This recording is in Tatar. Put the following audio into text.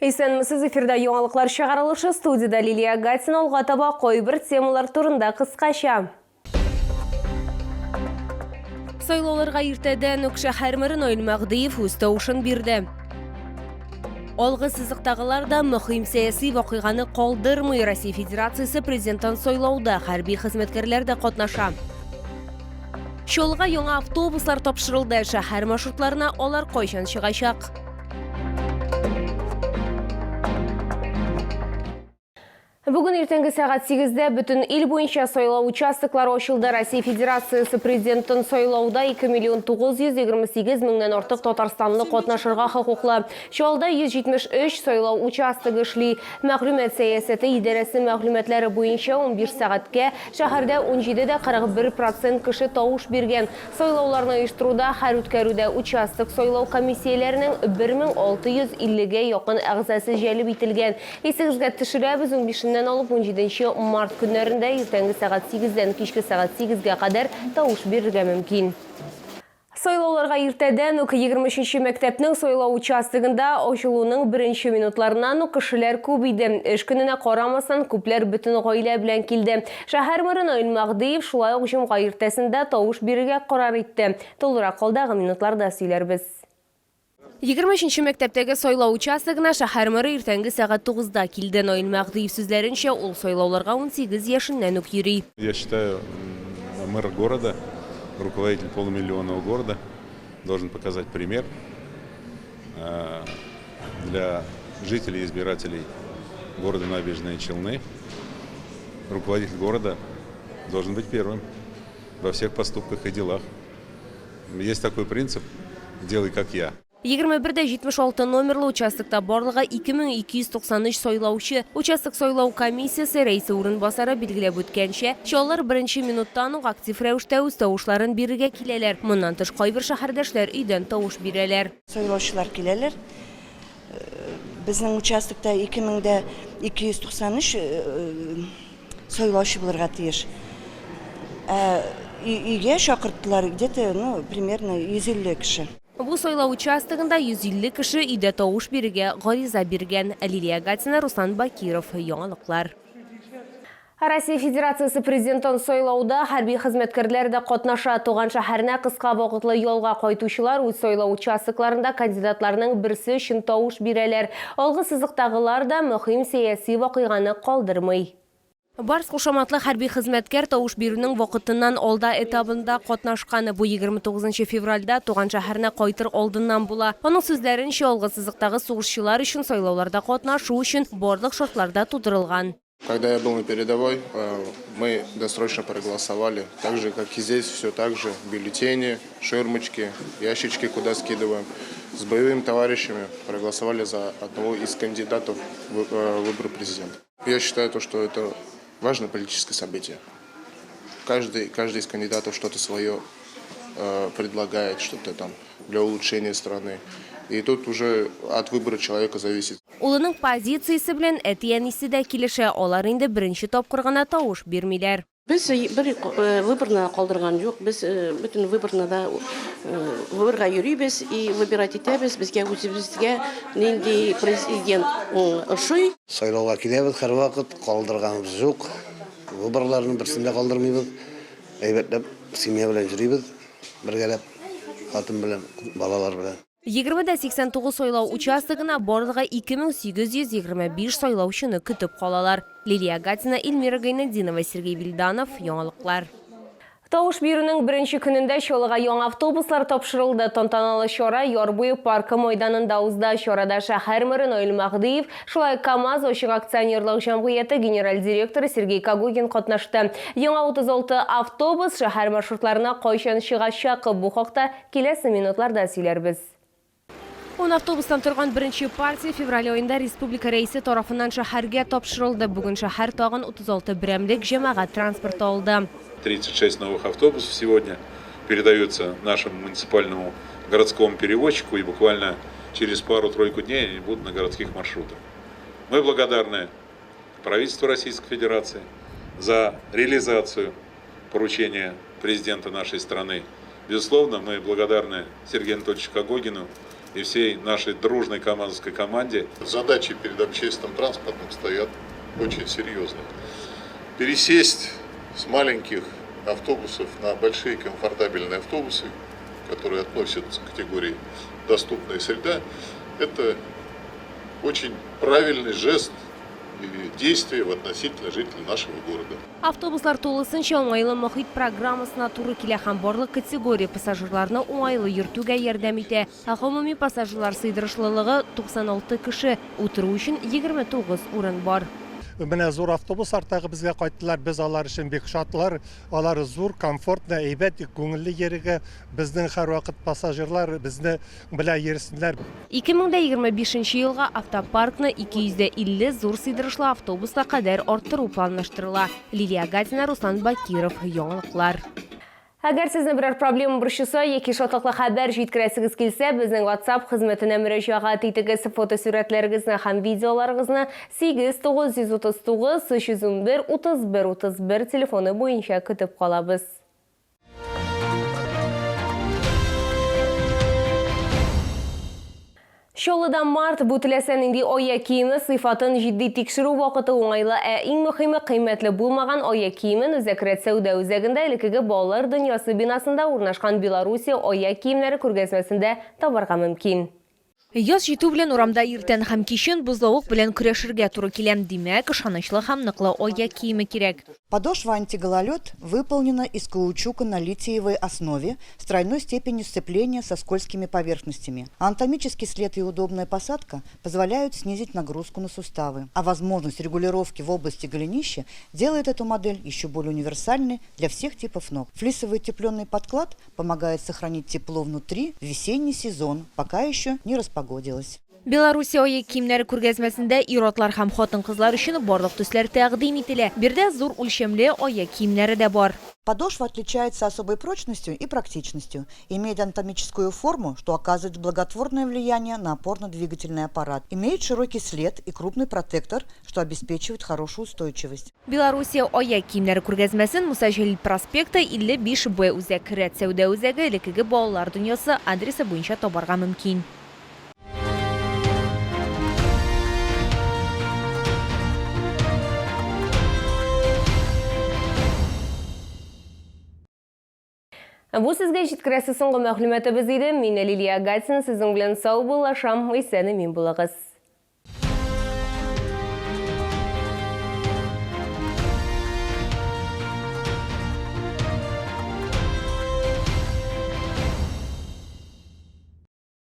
Исәнмесез, эфирда яңалыклар чыгарылышы, студиядә Лилия Гатина. Алга таба кайбер темалар турында кыскача. Сайлауларга иртәдән үк шәһәр мэры Наил Мәгъдиев үз тавышын бирде. Алгы сызыктагылар да мөһим сәяси вакыйганы калдырмый. Россия Федерациясе президентын сайлауда хәрби хезмәткәрләр дә катнаша. Чаллыга яңа автобуслар тапшырылды. Шәһәр маршрутларына алар кайчан чыгачак? Бүген иртәнге сәгать 8-дә бөтен ил буенча сайлау участоклары ачылды. Россия Федерациясе президентын сайлауда 2 миллион 928 меңнән артык татарстанлы катнашырга хокуклы. Чаллыда 173 сайлау участогы эшли. Мәгълүмат сәясәте идарәсе мәгълүматлары буенча 15 сәгатькә шәһәрдә 17,41 процент кеше тавыш биргән. Сайлауларны оештыруда һәр үткәрүдә участок сайлау комиссияләренең 1650 гә якын әгъзасы җәлеп ителгән. Исегезгә төшерәбез, унбишеннән алып унҗиденче март көннәрендә иртәнге сәгать сигездән кичке сәгать сигезгә кадәр тавыш бирергә мөмкин. Сайлауларга иртәдән үк 23 нче мәктәпнең сайлау участогында ачылуның беренче минутларыннан ук кешеләр күп иде. Эш көненә карамастан, күпләр бөтен гаилә белән килде. Шәһәр мэры Наил Мәһдиев шулай ук җомга иртәсендә тавыш бирергә карар итте. Тулырак алдагы минутларда сөйләрбез. 23 нче мәктәптәге сайлау участогына шәһәр мэры иртәнге сәгать тугызда килде. Наил Мәһдиев сүзләренчә, ул сайлауларга 18 яшеннән үк йөри. Я считаю, мэр города, руководитель полумиллионного города должен показать пример для жителей и избирателей города Набережные Челны. Руководитель города должен быть первым во всех поступках и делах. Есть такой принцип «делай как я». 21 дә 76 номерлы участокта барлыгы 2293 сайлаучы. Участок сайлау комиссиясе рәисе урынбасары билгеләп үткәнчә, чаллылар беренче минуттан ук актив рәвештә үз тавышларын бирергә киләләр. Моннан тыш, кайбер шәһәрдәшләр өйдән тавыш бирәләр. Сайлаучылар киләләр. Безнең участокта 2293 сайлаучы булырга тиеш. Ә өйгә чакырттылар где-то, ну, примерно 150 кеше. Бу сайлау участогында 150 кеше өйдә тавыш бирергә гариза биргән. Лилия Гатина, Руслан Бакиров. Яңалыклар. Россия Федерациясе президентын сайлауда хәрби хезмәткәрләр дә катнаша. Туган шәһәренә кыска вакытлы ялга кайтучылар үз сайлау участокларында кандидатларның берсе өчен тавыш бирәләр. Алгы сызыктагылар да мөһим сәяси вакыйганы калдырмый. Барс кушаматлы хәрби хезмәткәр тавыш бирүнең вакытыннан алда этабында катнашкан. Бу 29 февральдә туган шәһәренә кайтыр алдыннан була. Аның сүзләренчә, алгы сызыктагы сугышчылар өчен сайлауларда катнашу өчен барлык шартлар да тудырылган. Когда я был на передовой, мы досрочно проголосовали. Так же, как и здесь, все так же. Бюллетени, ширмочки, ящички, куда скидываем. С боевыми товарищами проголосовали за одного из кандидатов в выборы президента. Я считаю, то, что это важное политическое событие. Каждый из кандидатов что-то свое предлагает, что-то там для улучшения страны. И тут уже от выбора человека зависит. Улының позициясе белән әти-әнисе дә килешә. Алар инде беренче тапкыр гына тавыш бирмиләр. Без бер выборны калдырган юк. Без бөтен выборны да выборга йөрибез и выбирать итәбез. Безгә үзебезгә нинди президент ошый. Сайлауга киләбез һәрвакыт, калдырганыбыз юк. Выборларның берсен дә калдырмыйбыз. Әйбәтләп семья белән йөрибез, бергәләп, хатын белән, балалар белән. 20 дә 89 сайлау участогына барлыгы 2825 сайлаучыны көтеп калалар. Лилия Гатина, Эльмира Гайнетдинова, Сергей Вильданов. Яңалыклар. Тавыш бирүнең беренче көнендә Чаллыга яңа автобуслар тапшырылды. Тантаналы чара Яр буе паркы майданында узды. Чарада шәһәр мэры Наил Мәһдиев, шулай КАМАЗ ачык акционерлык җәмгыяте генераль директоры Сергей Когогин катнашты. Яңа 36 автобус шәһәр маршрутларына кайчан чыгачак? Бу хакта киләсе минутларда сөйләрбез. 10 автобустан торган беренче партия февраль аенда республика рәисе тарафыннан шәһәргә тапшырылды. Бүген шәһәр тагын 36 берәмлек җәмәгать транспорты алды. 36 новых автобусов сегодня передаются нашему муниципальному городскому перевозчику, и буквально через пару-тройку дней они будут на городских маршрутах. Мы благодарны правительству Российской Федерации за реализацию поручения президента нашей страны. Безусловно, мы благодарны Сергею Анатольевичу Когогину, и всей нашей дружной камазовской команде. Задачи перед общественным транспортом стоят очень серьезные. Пересесть с маленьких автобусов на большие комфортабельные автобусы, которые относятся к категории «доступная среда», это очень правильный жест и действие в относительно жителей нашего города. Автобуслар тулысынча уңайлы мохит программасына туры килә һәм барлык категория пассажирларны уңайлы йөртүгә ярдәм итә. Ә гомуми пассажирлар сыйдырышлылыгы 96 кеше, утыру өчен 29 урын бар. Менә зур автобуслар тагы безгә кайттылар. Без алар өчен бик шатлар. Алар зур, комфортно, әйбәт, күңелле йөрергә. Безнең һәрвакыт пассажирлар безне белә йөрсеннәр. 2025 нче елга автопаркны 250 зур сыйдырышлы автобуска кадәр арттыру планлаштырыла. Лилия Гатина, Руслан Бакиров, Яңалыклар. Әгәр сезне берәр проблема борчыса яки шатлыклы хәбәр җиткерәсегез килсә, безнең WhatsApp хезмәтенә мөрәҗәгать итегез. Фотосурәтләрегезне һәм видеоларыгызны 8 939 311 31 31 телефоны буенча көтеп калабыз. Чаллыда март бу теләсә нинди аяк киеме сыйфатын җитди тикшерү вакыты уңайлы, ә иң мөхиме кыйммәтле булмаган аяк киемен Үзәк рәт сәүдә үзәгендә элеккеге Балалар дөньясы бинасында урнашкан Белоруссия аяк киемнәре күргәзмәсендә табарга мөмкин. Яз җитү белән урамда иртән һәм кичен бозлавык белән көрәшергә туры килә. Димәк, ышанычлы һәм ныклы аяк киеме кирәк. Подошва антигололед выполнена из каучука на литиевой основе с тройной степенью сцепления со скользкими поверхностями. Анатомический след и удобная посадка позволяют снизить нагрузку на суставы. А возможность регулировки в области голенища делает эту модель еще более универсальной для всех типов ног. Флисовый утепленный подклад помогает сохранить тепло внутри в весенний сезон, пока еще не распогодилось. Белоруссия аяк киемнәре күргәзмәсендә ир-атлар һәм хатын-кызлар өчен барлык төсләр тәкъдим ителә. Биредә зур үлчәмле аяк киемнәре дә бар. Подошва отличается особой прочностью и практичностью, имеет анатомическую форму, что оказывает благотворное влияние на опорно-двигательный аппарат, имеет широкий след и крупный протектор, что обеспечивает хорошую устойчивость. Белоруссия аяк киемнәре күргәзмәсен Муса Җәлил проспекты, 55 Б Үзәк рәт сәүдә үзәге, элеккеге Балалар дөньясы адресы буенча табарга мөмкин. Бу сезгә җиткерәсе соңгы мәгълүматыбыз иде. Мин Лилия Гатина сезнең белән саубуллашам. Исән-имин булыгыз.